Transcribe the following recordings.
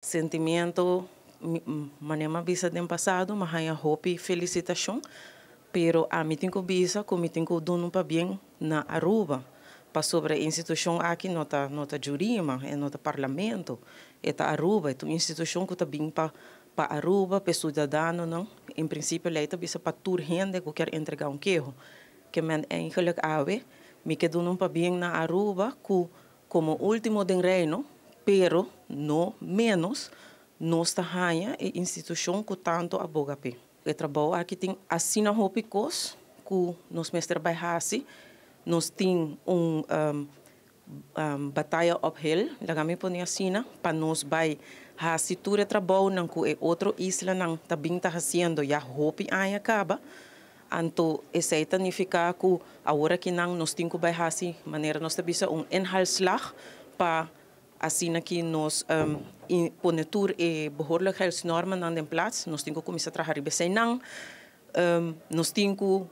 Sentimento, manera m'a bisa den pasado, m'a haña hopi felicitacion, pero ami tin cu bisa cu mi tin cu duna un pabien na Aruba, pasobra e institucion aki no ta Jurima, e no ta Parlamento, e ta Aruba, e ta un institucion cu ta bin pa Aruba, pa ciudadanonan. En principio ley ta bisa pa tur hende cu kier entrega un keho. Kiermen eigenlijk awe, mi kier duna un pabien na Aruba cu como ultimo den Reino, pero no menos, nos ta haña e institucion cu tanto a boga p'e. E trabou aki tin asina hopi cos cu nos mester bay hasi, nos tin un bataya uphill, laga mi pone asina, pa nos bay hasi tur e trabounan cu e otro islanan ta bin ta haciendo ya hopi aña caba. Anto esey ta nifica cu awor aki nan nos tin cu bay hasi manera nos ta bisa un inhaalslag pa asina cu nos pone tur e behoorlijkheidsnormen in plaats. Nos tin cu cuminsa traha riba eseynan. Nos tin cu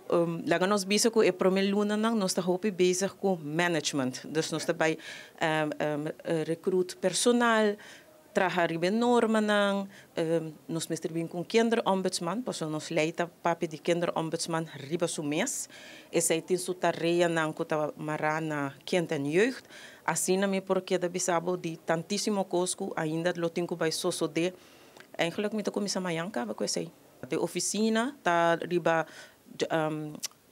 laga nos bisa cu e prome lunanan nos ta hopi bezig cu management. Dus nos ta bay recruit personal, traha riba normanan, nos mester bin cu kinderombudsman, paso nos ley ta papia di kinderombudsman riba su mes. Esey tin su tareanan cu ta mara na kind en jeugd. Asina mi por keda bisa bo di tantisimo cos cu ainda lo tin cu bay sosode. Eigenlijk mi ta cuminsa mañan caba cu esey. E oficina ta riba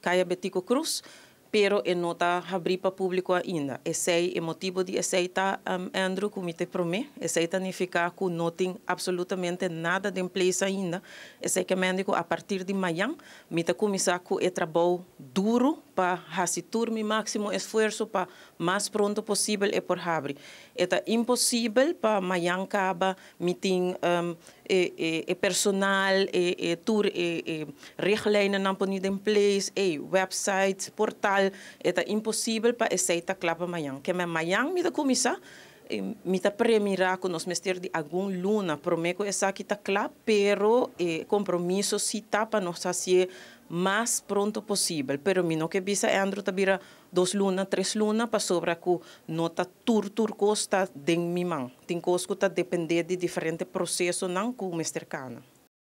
Caya Betico Croes, pero e no ta habri pa publico ainda. Esey e motibo di esey ta, Andrew, cu mi ta prome, esey ta nifica cu no tin absolutamente nada in place ainda. Esey kiermen cu a partir di mañan mi ta cuminsa cu e trabou duro pa hasi tur mi maximo esfuerso pa mas pronto posibel e por habri. E ta imposibel pa mañan caba mi tin e personal, e tur e richtlijnen poni in place, e website, portal, e ta imposibel pa esey ta cla pa mañan. Kiermen mañan mi ta cuminsa, mi ta premira cu nos mester di algun luna prome cu esaki ta cla, pero e compromiso si ta pa nos haci mas pronto posibel. Pero mi no kier bisa, Andrew, ta bira 2 luna, 3 luna, pasobra cu no ta tur cos ta den mi man. Tin cos cu ta depende di diferente procesonan cu mester cana.